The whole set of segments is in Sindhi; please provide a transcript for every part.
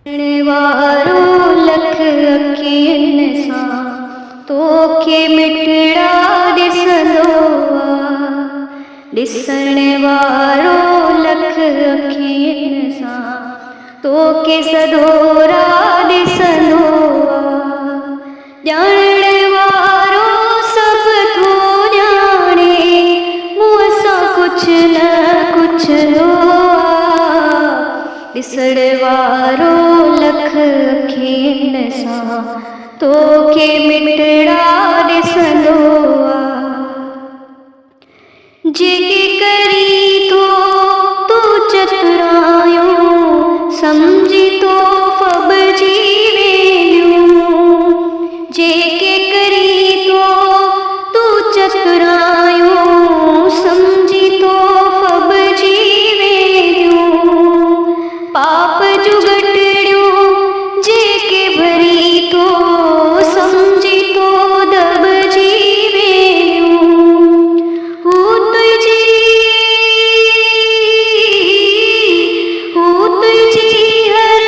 ڏسڻ وارو لک اکين سان توکي مٺڙا ڏسندو آ. ڏسڻ وارو لک اکين سان توکي سدورا ڏسندو آ. ڄاڻڻ وارو سڀ ٿو ڄاڻي، مون سان ڪجهه نه ڪجهندو آ. ڏسڻ وارو لک اکين سان توکي مٺڙا ڏسندو آ. جيڪي ڪرين ٿو تون چترايون، سمجهي ٿو ڦٻجي وينديون. جيڪي ڪرين ٿو تون چترايون، سمجهي ٿو ڦٻجي وينديون. پاپ جون ڳٺڙيون جيڪي ڀرين ٿو، سمجهي ٿو دٻجي وينديون. هو تنهنجي، هو تنهنجي هر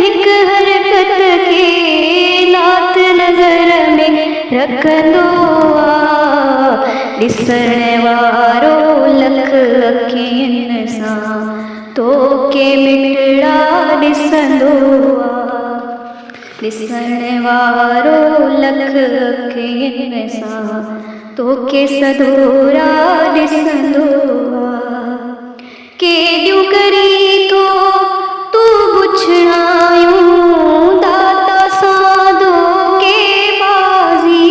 هڪ حرڪت کي نات نظر ۾ رکندو آ. ڏسڻ وارو لک اکين سان توکي مٺڙا ڏسندو آ. ڏسڻ وارو لک اکين سان توکي سدورا ڏسندو آ. ڪيڏيون ڪرين ٿو تون بڇڙايون، داتا سان ڌوڪي بازي.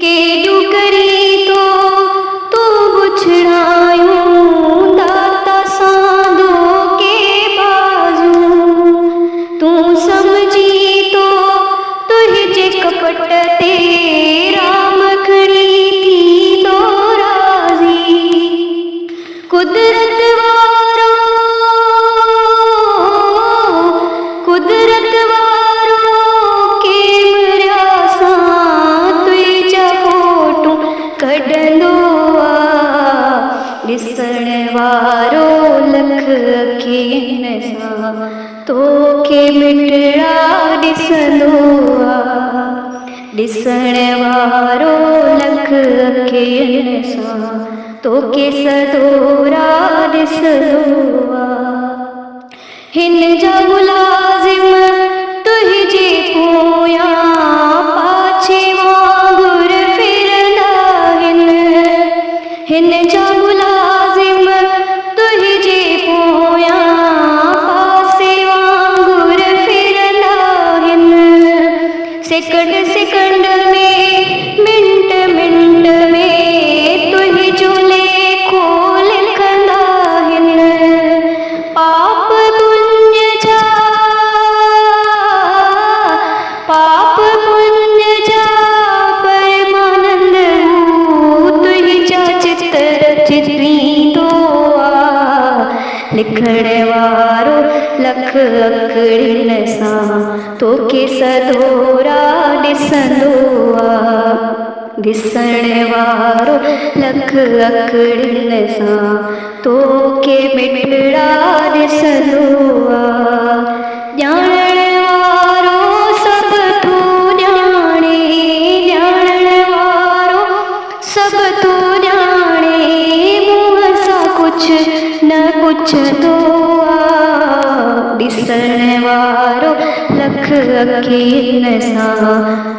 ڪيڏيون ڪرين ٿو تون بڇڙايون، داتا سان ڌوڪي بازيون. تون سمجهين ٿو تنهنجي ڪپٽ تي رام کڻي ٿيندو راضي. قدرت وارو، قدرت وارو ڪيمرا سان تنهنجا فوٽو ڪڍندو آ. ڏسڻ وارو لک اکين سان توکي مٺڙا ڏسندو آ. ڏسڻ وارو لک اکين سان توکي سدورا ڏسندو آ. هن جا ملازم تنهنجي پويان پاڇي وانگر ڦرندا آهن. هن جا ملازم تنهنجي پويان پاسي وانگر ڦرندا آهن. سيڪنڊ سيڪنڊ ۾، منٽ منٽ ۾ تنهنجو ليکو لکندا آهن. پاپ پڃ جا، پاپ پڃ جا پرمانند هو تنهنجا چتر چتريندو آ. لکڻ وارو لک اکڙين سان توکي سدورا ڏسندو آ. ڏسڻ وارو لک اکڙين سان توکي مٺڙا ڏسندو آ. ڄاڻڻ وارو سڀ ٿو ڄاڻي، ڄاڻڻ وارو سڀ ٿو ڄاڻي، منهن سان ڪجهه نه پڇندو آ. ڏسڻ وارو لک اکين سان